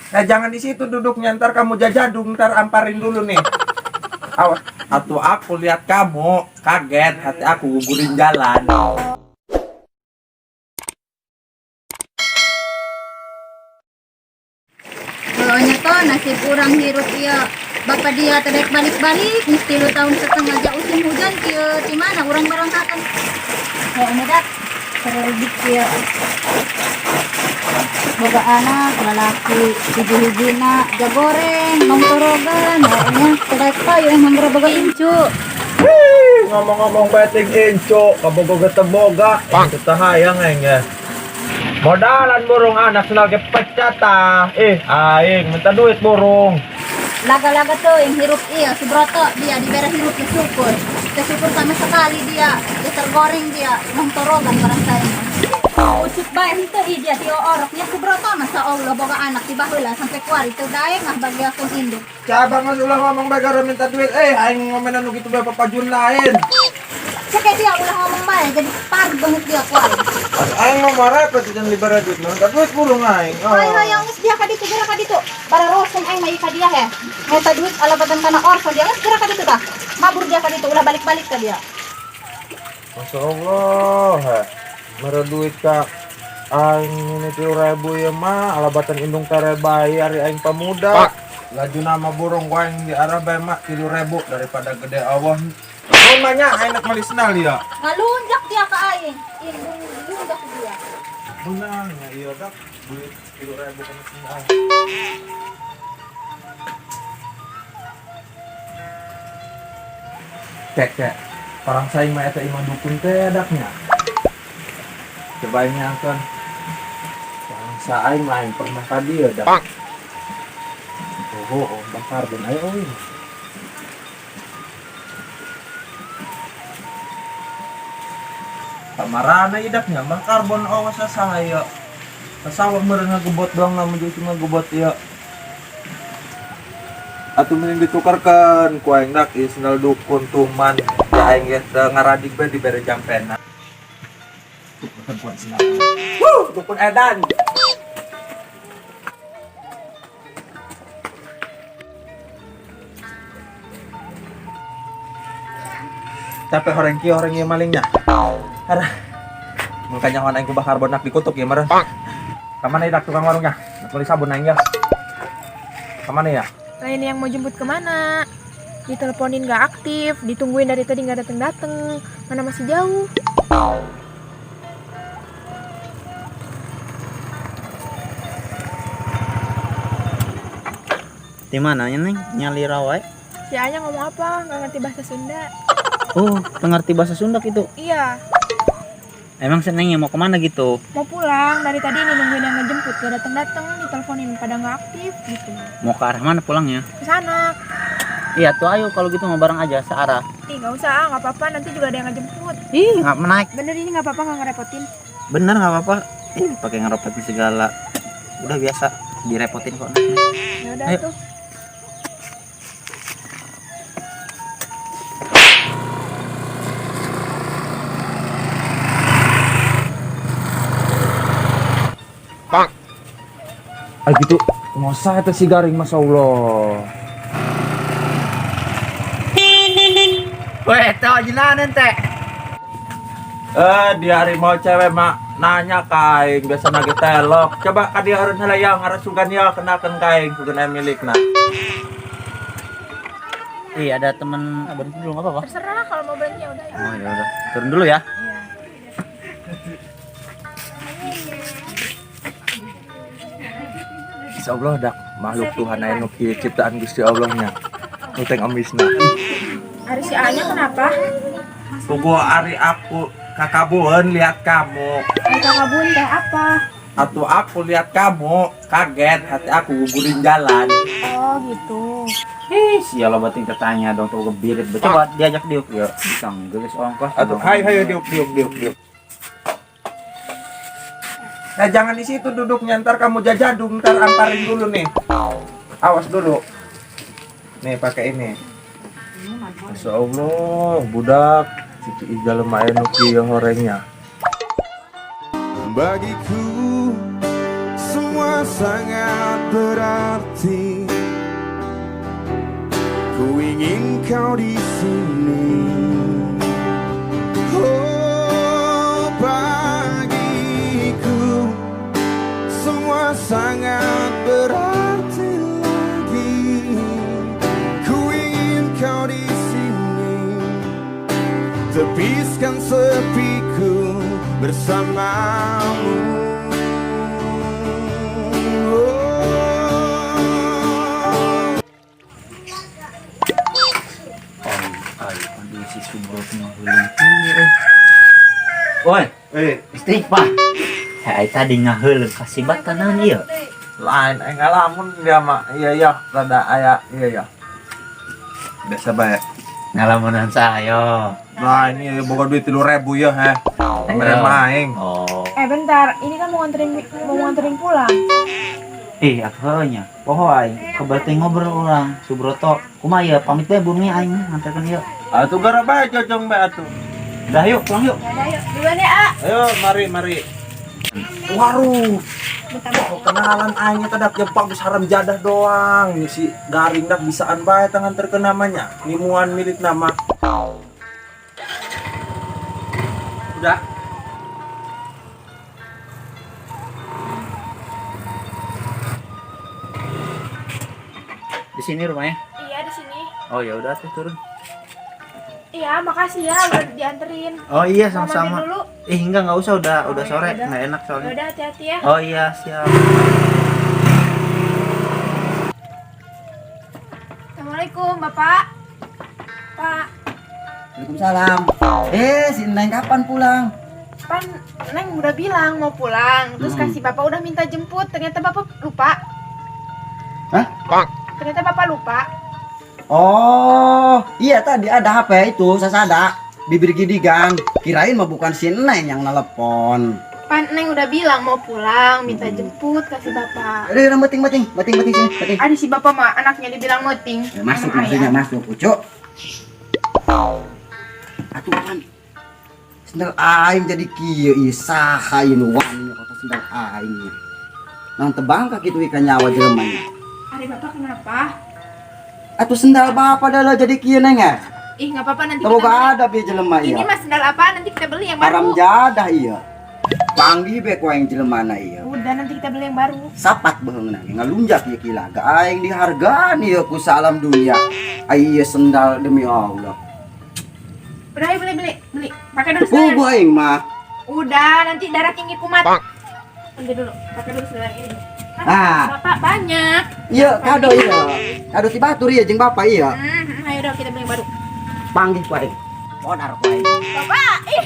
Jangan di situ duduknya, ntar kamu jajadung, ntar amparin dulu nih. Awas, atau aku lihat kamu kaget, hati aku gugurin jalan. Pokoknya tuh nasib urang hirup ieu. Bapak dia teh daek balik-balik, geus 3 tahun setengah aja musim hujan kieu di mana urang barangkatan. Pokoknya dak terlebih kieu. Boga anak lalaki hiji-hijina jagoreng nongtorogan pokoknya teu daek payu emang boga incu. Ngomong-ngomong beting incu, kabogo ge teu boga, itu teh hayang aing ya. Modalan burung anak senal ge pecat tah. Aing minta duit burung. Laga-laga tuh yang hirup iya si Broto dia dibere hirup ya syukur. Teu syukur sama sekali dia, dia tergoreng dia nongtorogan barang saya. Ucut bae henteu ih dia ti oroknya si Broto masa Allah boga anak ti baheula sampai kuari teu daek mah bagi aku induk. Cabang geus ulah ngomong bae gara minta duit. Aing ngomenan nu kitu bae papajun lain. Cek dia ulah ngomong bae jadi par banget dia kuari. Aing mah marepet jeung dibere duit mah. Minta duit burung aing. Oh. Hai hayang geus dia ka ditu geura ka ditu. Bararoseng aing mah ieu ka dia he. Minta duit alabatan kana orso dia geus geura ka ditu tah. Mabur dia ka ditu ulah balik-balik ka dia. Masya Allah, he. Mere duit ka aing ini 3.000 ya mah alabatan indung tere bayi ari aing pemuda. Laju nama burung ku aing di arah bae mah 3.000 daripada gede Allah. Mun mah nya aing nek meuli sendal ya. Ngalunjak dia ka aing. Indung lunjak dia. Beunang nya ieu dak duit 3.000 kana sendal. Cek cek. Orang saing mah eta imah dukun teh daknya. Coba ini angkan. Bangsa aing lain pernah ka dieu dak. Oh, oh, bakar dan ayo euy. Kamarana idaknya mah karbon awas sasaya. Sasawah meureun ngagebot doang lamun jeung cuma ngegebot ieu. Atuh mending ditukarkeun ku aing dak ieu sendal dukun tuman. Ya aing ge teu ngaradig bae dibere jampena. Dukun sendal. Wuh, dukun edan. Capek horeng kieu horeng ieu malingnya. Arah. Mun kanyahoan aing ku bakar bonak dikutuk ieu meureun. Ka mana dak tukang warungnya? Nak beli sabun aing ya. Ka mana ya? Lain yang mau jemput kemana? Diteleponin nggak aktif, ditungguin dari tadi nggak dateng-dateng. Mana masih jauh? Di mana nya, Neng? Nyali rawa? Si Anya ngomong apa? Nggak ngerti bahasa Sunda. Oh, nggak ngerti bahasa Sunda gitu? Iya. Emang si Neng yang mau kemana gitu? Mau pulang, dari tadi ini nungguin yang ngejemput, gak dateng-dateng, diteleponin pada nggak aktif gitu. Mau ke arah mana pulangnya? Ke sana. Iya tuh, ayo kalau gitu mau bareng aja searah. Ih, nggak usah, nggak apa-apa, nanti juga ada yang ngejemput. Ih, nggak menaik. Bener ini nggak apa-apa, nggak ngerepotin. Bener nggak apa-apa. Ih, pakai ngerepotin segala. Udah biasa direpotin kok. Ya udah Ayo. tuh. Pak. Ah gitu, ngosa eta si garing Masya Allah. Weh, teh ajinan teh. Di hari mau cewek mak nanya kaing biasa nage telok. Coba ka dia eureun heula ya ngarasugan ya kenakeun kaing sugan aya milikna. Iya, ada temen, berhenti dulu nggak apa-apa. Terserah kalau mau berhenti ya udah. Oh, ya udah. Turun dulu ya. Iya. Insya Allah dak makhluk Tuhan aya nu kieu ciptaan Gusti Allahnya. Nu teh amisna. Ari si Anya kenapa? Tunggu ari aku kakabuan lihat kamu. Ari kakabuan teh apa? Atau aku lihat kamu kaget hati aku gugurin jalan. Oh gitu. Ih, sial lo bating tertanya dong tuh kebirit. Coba diajak diuk ya. Bisa gelis ongkos. Atau hai hai diuk diuk diuk diuk. Jangan di situ duduknya, ntar kamu jajadung, ntar amparin dulu nih. Awas dulu. Nih pakai ini. Masya Allah, budak. Cici Ijal lumayan nu kieu horengnya. Bagiku semua Semua sangat berarti. Ku ingin kau di sini. Oh, bagiku semua sangat berarti lagi. Ku ingin kau di sini. Tepiskan sepiku bersamamu. Oh. Ay, aduh si Subrotnya heuleung kieu euy. Woi, Eh, istri pak. Hai tadi ngaheuleung ka si Bata naon ieu? Lain aing ngalamun dia mah. Iya iya, rada aya iya iya. Biasa bae. Ngalamunan saya. Lain ieu boga duit 3.000 ya heh. Mere aing. Oh. Eh bentar, ini kan mau nganterin pulang. Eh, apa nya? Poho aing, kebating ngobrol orang Subroto. Kumaha ya, pamit bae burungnya aing nganterkeun ieu. Atuh gara bae cocong bae atuh. Dah yuk, pulang yuk. Ya udah yuk, duluan ya, A. Ayo mari mari. Waruh. Oh, kenalan aing eta dak yang bagus haram jadah doang. Ini si garing dak bisaan bae tangan terkena namanya. Nimuan milik nama. Udah. Di sini rumahnya. Iya, di sini. Oh ya udah tuh turun. Iya, makasih ya udah dianterin. Oh iya Mau mampir sama-sama. dulu. Eh enggak usah udah Oh, ya sore, udah. enggak enak Ya soalnya. udah hati-hati ya. Oh iya, siap. Assalamualaikum, Bapak. Pak, Waalaikumsalam. Eh, si Neng kapan pulang? pan Neng udah bilang mau pulang, terus kasih Bapak udah minta jemput, ternyata Bapak lupa. Hah? Ternyata Bapak lupa. Oh, iya tadi ada HP itu, sasada. Bibir gidigan. Kirain mah bukan si Neng yang nelpon. Pan Neng udah bilang mau pulang, minta jemput kasih Bapak. Udah, meting, meting, meting, meting sini, meting. Ada si Bapak mah anaknya dibilang meting. Ya, masuk Emang maksudnya ayah. masuk, Ucuk. Atuh pan. Sendal aing jadi kieu ieu saha ieu nu wani kota sendal aing. Nang tebangka kitu ikan nyawa jelemanya. Ari Bapak kenapa? Atuh sendal bapak adalah jadi kieu Neng ya. Ih, nggak apa-apa nanti Teu kita beli. ada bi jelema Ini ieu. mah sendal apa? Nanti kita beli yang baru. Haram jadah iya. Panggih be ku aing jelemana ieu. Udah nanti kita beli yang baru. Sapat beheungna ge ngalunjak ieu kila. Ga aing dihargaan ieu ku salam dunia. Ai ieu sendal demi Allah. Udah ayo beli beli beli. Pakai dulu sendal. Puguh aing mah. Udah nanti darah tinggi kumat. Nanti dulu, pakai dulu sendal ini. Hah, Ah. Bapak banyak. Iya, kado iya. Kado ti batur iya jeung bapak iya. Ayo dong kita beli yang baru. Panggih ku aing. Modar ku aing. Bapak, ih.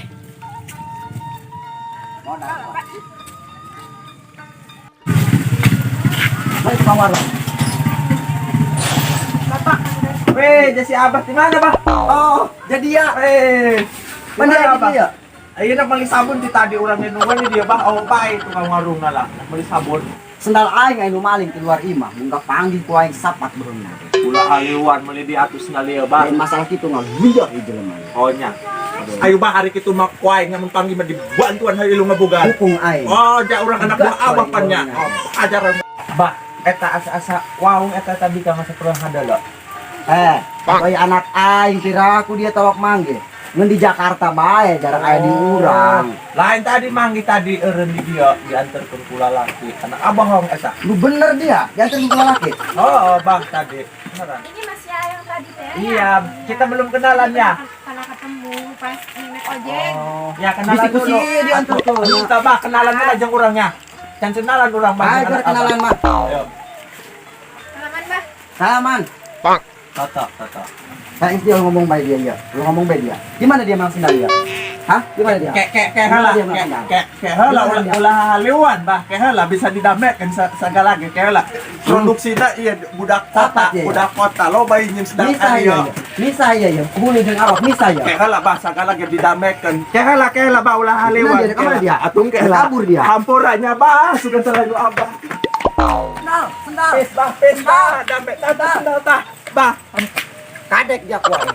Modar ku aing. Mari ke warung. Bapak, Weh, jasi abah di mana, Bah? Oh, jadi ya. Eh, Mana mana abah? Abah? Ayo nak beli sabun di tadi orang nungguan di dia bah, oh bae tukang warung lah, nak beli sabun. Sendal aing anu maling keluar imah, mun panggih ku aing sapat beheungna. Ulah haliwan meuli di atus sendal ieu, bah. Lain masalah kitu ngalunjak ieu jelema. Oh nya. Ayo bah hari kitu mah ku aing mun panggih mah dibantuan hayu lu ngabogaan. Dukung aing. Oh, ja urang anak buah abah Enggak, pan nya. aing. Oh, ajaran. Bah, eta asa-asa waung eta tadi ka masa kurang hadala. Eh, koi anak aing piraku dia tolok mangge. Ngan di Jakarta bae jarang aya di urang. Lain tadi manggi tadi eureun di dia diantarkeun ku lalaki. Anak abah hong eta. Lu bener dia, diantar ku lalaki. Oh, bah tadi. Beneran. Ini masih yang tadi teh. Iya, kita belum kenalan ya. Karena ketemu pas naik ojek. Oh, ya kenalan Bisi ku dulu. sih diantarkeun. Minta bah kenalan dulu aja urangnya. Can kenalan urang bah. Ayo anak kenalan abah. mah. Ayo. Salaman, Bah. Salaman. Toto, toto. Nah, itu dia ngomong baik dia ya. Lu ngomong baik dia. Gimana dia mang sendal ya? Hah? Gimana dia? Kek kek kek Gimana heula, dia mang kek sendal? kek kek heula Gimana ulah dia? ulah haliwan bah, kek heula bisa didamekeun sagala ge kek heula. Produksina iya budak kota, Sapat ya, ya? budak kota loba nyeun sedang Misa ya, ya. Misa ya ya. Bulu jeung awak misa ya. Kek heula bah sagala ge didamekeun. Kek heula bah ulah haliwan. Nah, dia, kemana dia? Atung kek heula. Kabur dia. Hampuranya bah, sugan selalu abah. Sendal, sendal. Pes bah, pes bah, dame tah tah sendal tah. Bah, Kadek dia ku aing.